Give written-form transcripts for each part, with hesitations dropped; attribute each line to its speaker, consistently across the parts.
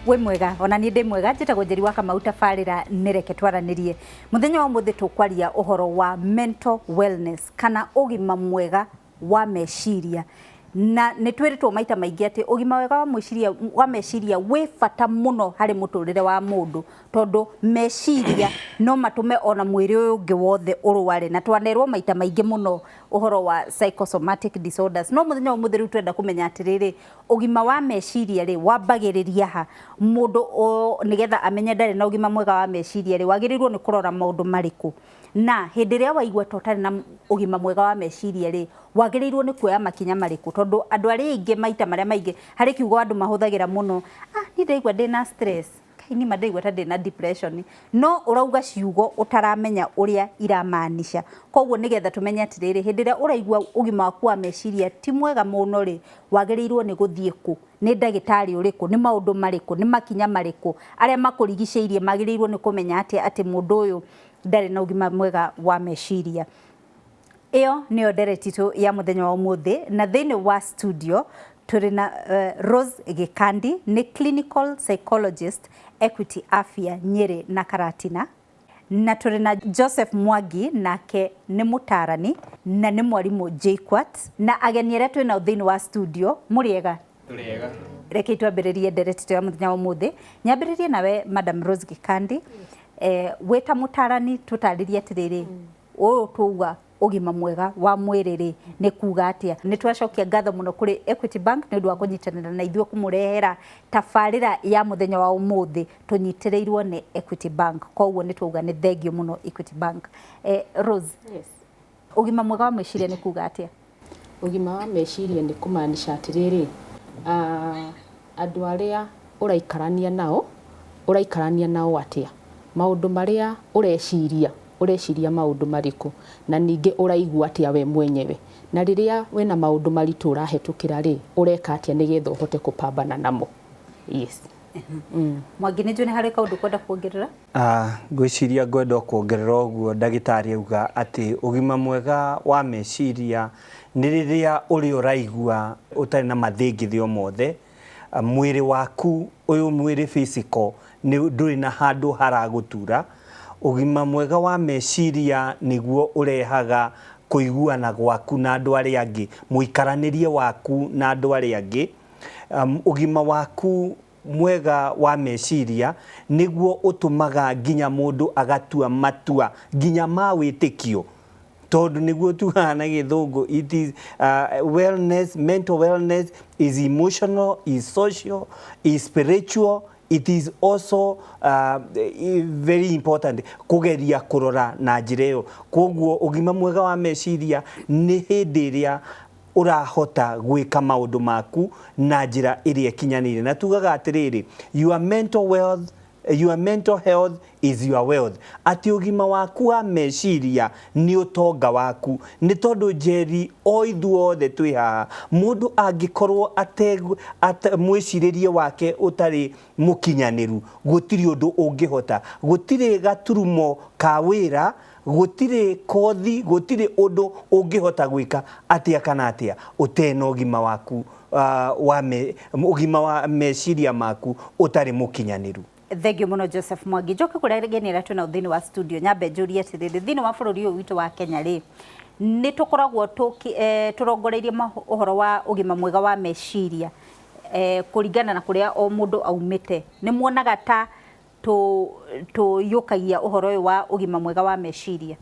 Speaker 1: Wĩ mwega? Ona niĩ ndĩ mwega. Njĩtagwo Njeri wa Kamau. Tabarĩra nĩ Reke Twaranĩrie. Mũthenya wa ũmũthĩ tũkwaria ũhoro wa mental wellness kana ũgima mwega wa meciria. Na nĩ twĩrĩtwo maita maingĩ atĩ ũgima wega wa mwĩciria wa meciria wĩ bata mũno harĩ mũtũrĩre wa mũndũ, tondũ meciria no matũme ona mwĩrĩ ũyũ ũngĩ wothe ũrware. Na twanerwo maita maingĩ mũno ũhoro wa psychosomatic disorders. No mũthenya wa ũmũthĩ rĩu twenda kũmenya atĩrĩrĩ, ũgima wa meciria rĩ, wambagĩrĩria ha? Mũndũ nĩgetha amenye ndarĩ na ũgima mwega wa meciria rĩ, wagĩrĩirwo nĩ kũrora maũndũ marĩkũ? Na hĩndĩ ĩrĩa waigua ta ũtarĩ na ũgima mwega wa meciria rĩ, wagĩrĩirwo nĩ kuoya makinya marĩkũ? Tondũ andũ arĩa aingĩ maita marĩa maingĩ, harĩ kiugo andũ mahũthagĩra mũno, "Ah, niĩ ndaigua ndĩna stress, kai nĩ ma ndaigua ta ndĩna depression." No ũrauga ciugo ũtaramenya ũrĩa iramaanisha. Koguo nĩgetha tũmenye atĩrĩrĩ, hĩndĩ ĩrĩa ũraigua ũgima waku wa meciria ti mwega mũno rĩ, wagĩrĩirwo nĩ gũthiĩ kũ? Nĩ ndagĩtarĩ ũrĩkũ? Nĩ maũndũ marĩkũ? Nĩ makinya marĩkũ? Arĩa makũrigicĩirie magĩrĩirwo nĩ kũmenya atĩa atĩ mũndũ ũyũ ndarĩ na ũgima mwega wa meciria? Ĩyo nĩyo ndereti itũ ya mũthenya wa ũmũthĩ. Na thĩinĩ wa studio tũrĩ na Rose Gĩkandi, nĩ clinical psychologist, Equity Afya Nyĩrĩ na Karatina. Na tũrĩ na Joseph Mwangi, nake nĩ mũtarani na nĩ mwarimũ JKUAT. Na ageni arĩa twĩ nao thĩinĩ wa studio, mũrĩega?
Speaker 2: Tũrĩega.
Speaker 1: Reke twambĩrĩrie ndereti itũ ya mũthenya wa ũmũthĩ. Nyambĩrĩrie nawe, Madam Rose Gĩkandi. Wĩ ta mũtarani, tũtarĩrie atĩrĩrĩ, ũyũ tuauga ũgima mwega wa mwĩrĩ rĩ, nĩ kuga atĩa? Nĩ twacokia ngatho mũno kũrĩ Equity Bank nĩ ũndũ wa kũnyitanĩra na ithuĩ kũmũrehera tabarĩra ya mũthenya wa ũmũthĩ. Tũnyitĩrĩirwo nĩ Equity Bank, koguo nĩ twauga nĩ thengio mũno, Equity Bank. Rose,
Speaker 3: Yes.
Speaker 1: ũgima mwega wa meciria nĩ kuga atĩa?
Speaker 3: Ũgima wa meciria nĩ kũmaanisha atĩrĩrĩ, andũ arĩa ũraikarania nao, ũraikarania nao atĩa? Maũndũ marĩa ũreciria, ũreciria maũndũ marĩkũ? Na ningĩ ũraigua atĩa we mwenyewe? Na rĩrĩa wĩna maũndũ maritũ ũrahetũkĩra rĩ, ũreka atĩa nĩgetha ũhote kũpambana namo? Yes.
Speaker 1: Mwangi, nĩ njũĩ nĩ harĩ kaũndũ kwenda kuongerera.
Speaker 4: Ngwĩciria ngwenda o kuongerera ũguo ndagĩtarĩ auga, atĩ ũgima mwega wa meciria nĩ rĩrĩa ũrĩa ũraigua ũtarĩ na mathĩngĩthĩ o mothe, mwĩrĩ waku ũyũ mwĩrĩ physical nĩ ndũrĩ na handũ haragũtura. Ũgima mwega wa meciria nĩguo ũrehaga kũiguana gwaku na andũ arĩa angĩ, mũikaranĩrie waku na andũ arĩa angĩ. Ũgima waku mwega wa meciria nĩguo ũtũmaga nginya mũndũ agatua matua nginya ma wĩtĩkio, tondũ nĩguo tugaga na Gĩthũngũ it is wellness. Mental wellness is emotional, is social, is spiritual. It is also very important kũgeria kũrora na njĩra ĩyo. Koguo ũgima mwega wa meciria nĩ hĩndĩ ĩrĩa ũrahota gwĩka maũndũ maku na njĩra ĩrĩa ĩkinyanĩire. Na tugaga atĩrĩrĩ, your mental wealth, your mental health is your wealth, atĩ ũgima waku wa meciria nĩ ũtonga waku. Nĩ tondũ, Njeri, o ithuothe twĩ haha, mũndũ angĩkorwo ate mwĩcirĩrie wake ũtarĩ mũkinyanĩru, gũtirĩ ũndũ ũngĩhota, gũtirĩ gaturumo ka wĩra, gũtirĩ kothi, gũtirĩ ũndũ ũngĩhota gwĩka atĩa kana atĩa ũtena ũgima waku wa me, ũgima wa meciria maku ũtarĩ mũkinyanĩru.
Speaker 1: Thengio mũno, Joseph Mwangi. Njoke kũrĩa ageni arĩa twĩnao thĩinĩ wa studio. Nyambe njũrie atĩrĩrĩ, thĩinĩ wa bũrũri ũyũ witũ wa Kenya rĩ, nĩ tũkoragwo tũrongoreirie ũhoro wa ũgima mwega wa meciria kũringana na kũrĩa o mũndũ aumĩte? Nĩ muonaga ta tũiyũkagia ũhoro ũyũ wa ũgima mwega wa meciria?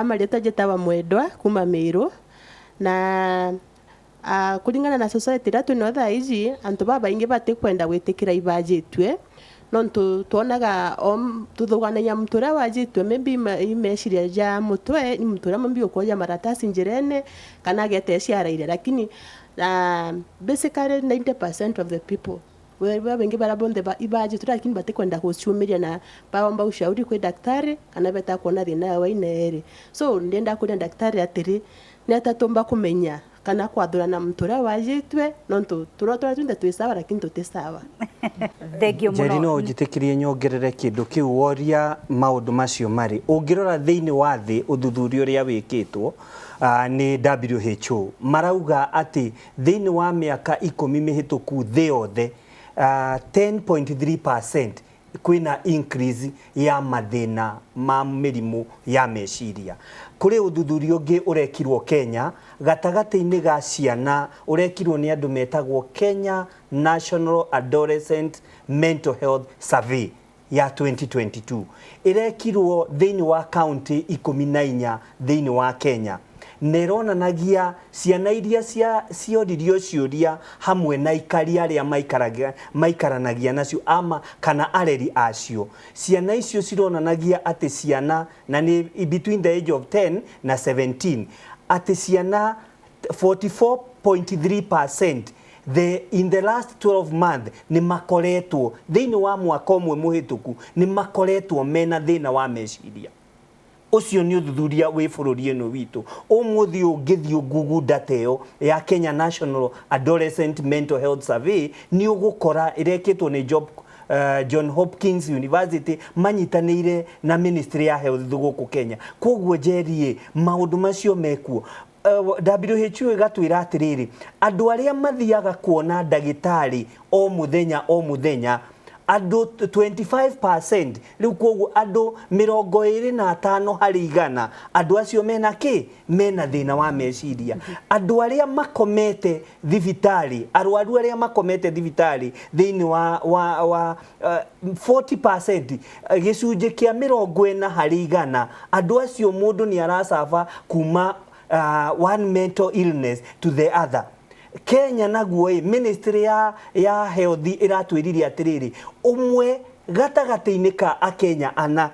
Speaker 5: Marĩtwa njĩtagwo Mwendwa kuma Mĩrũ. Na kũringana na society ĩrĩa twĩnayo thaa ici, antu babaingĩ batikwenda gwĩtĩkĩra ibajĩtue, nontu tuonaga o tũthũganagia muntu ũrĩa wajĩtue maybe i meciria ja mutwe, ni muntu ũrĩa maybe ũkuoya maratasi njĩra-inĩ kana ageta eciaraire. Lakini basically 90% of the people babaingi baria bonthe ibajĩtue, lakini batikwenda gũciumĩria na baomba ushauri kwĩ daktari kana beta kuona thĩna wa ine. So ndienda kuria daktari atĩrĩ, nĩ atatumba kũmenya kana kwathurana muntu ũrĩa wajĩtue, nontu tũrotũra twinthe twĩ sawa lakini tũti sawa.
Speaker 1: Thengio
Speaker 4: Njeri,
Speaker 1: mũno.
Speaker 4: No ũnjĩtĩkĩrie nyongerere kĩndũ kĩu woria. Maũndũ macio marĩ ũngĩrora thĩinĩ wa thĩ, ũthuthuria ũrĩa wĩkĩtwo nĩ WHO marauga atĩ thĩinĩ wa mĩaka 10 mĩhĩtũku, thĩ yothe 10.3% kwĩna increase ya mathĩna ma mĩrimũ ya meciria. Kũrĩ ũthuthuria ũngĩ ũrekirwo Kenya gatagatĩ-inĩ ga ciana, ũrekirwo nĩ andũ metagwo Kenya National Adolescent Mental Health Survey ya 2022, ĩrekirwo thĩinĩ wa kaunti 14 thĩinĩ wa Kenya, na ĩronanagia ciana iria cioririo ciũria hamwe na aikari arĩa maikaranagia nacio ama kana areri acio. Ciana icio cironanagia atĩ ciana, na nĩ between the age of 10 na 17, atĩ ciana 44.3% in the last 12 months nĩ makoretwo thĩinĩ wa mwaka ũmwe mũhĩtũku nĩ makoretwo mena thĩna wa meciria. Ũcio nĩ ũthuthuria wĩ bũrũri ĩno witũ. Ũmũthĩ ũngĩthiĩ Google data ĩyo ya Kenya National Adolescent Mental Health Survey, nĩ ũgũkora ĩrekĩtwo nĩ John Hopkins University manyitanĩire na Ministry ya Health gũkũ Kenya. Koguo Njeri, maũndũ macio mekuo. WHO ĩgatwĩra atĩrĩrĩ, andũ arĩa mathiaga kuona ndagĩtarĩ o mũthenya o mũthenya, andũ 25%, rĩu koguo andũ 25 harĩ igana, andũ acio mena kĩ? Mena thĩna wa meciria. Andũ arĩa makomete thibitarĩ, arwaru arĩa makomete thibitarĩ thĩinĩ wa 40%, gĩcunjĩ kĩa 40 harĩ igana, andũ acio mũndũ nĩ aracaba kuma one mental illness to the other. Kenya naguo ĩ, Ministry ya Health ĩratwĩrire atĩrĩrĩ, ũmwe gatagatĩ-inĩ ka Akenya ana,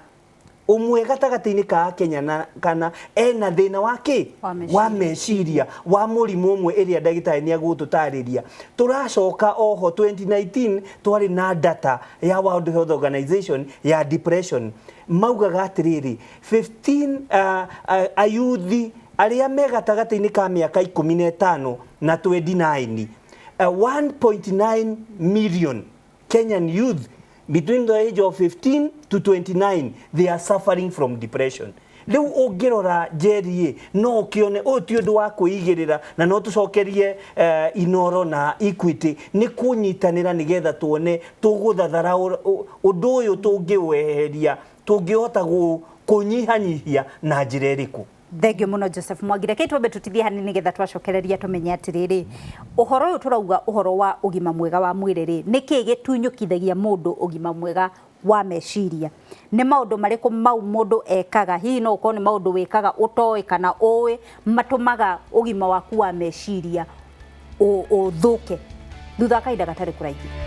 Speaker 4: ũmwe gatagatĩ-inĩ ka Akenya na kana ena thĩna wa kĩ? Wa meciria, wa mũrimũ ũmwe ĩrĩa ndagĩtarĩ nĩ agũtũtarĩria. Tũracoka oho 2019 twarĩ na data ya World Health Organization ya depression, maugaga atĩrĩrĩ, 15 ayuthi arĩa me gatagatĩ-inĩ ka mĩaka 15 na 29, 1.9 million Kenyan youth between the age of 15 to 29, they are suffering from depression. Rĩu ũngĩrora Njeri, no ũkĩone ũyũ ti ũndũ wa kwĩigĩrĩra, na no tũcokerie Inoro na Equity nĩ kũnyitanĩra nĩgetha tuone tũgũthathara ũndũ ũyũ, tũngĩweheria, tũngĩhota kũnyihanyihia na njĩra ĩrĩkũ.
Speaker 1: Thengio muno Joseph Mwangi. Reke twambe tutithie hanini nigetha twacokereria tumenye atiriri, uhoro uyu turauga uhoro wa ugima mwega wa mwĩrĩ rĩ, nĩkĩ gĩtunyũkithagia mũndũ ũgima mwega wa meciria? Nĩ maũndũ marĩkũ mau mũndũ ekaga? Hihi no ũkorwo nĩ maũndũ wĩkaga ũtoĩ kana ũĩ matũmaga ũgima waku wa meciria ũthũke thutha wa kahinda gatarĩ kũraihu.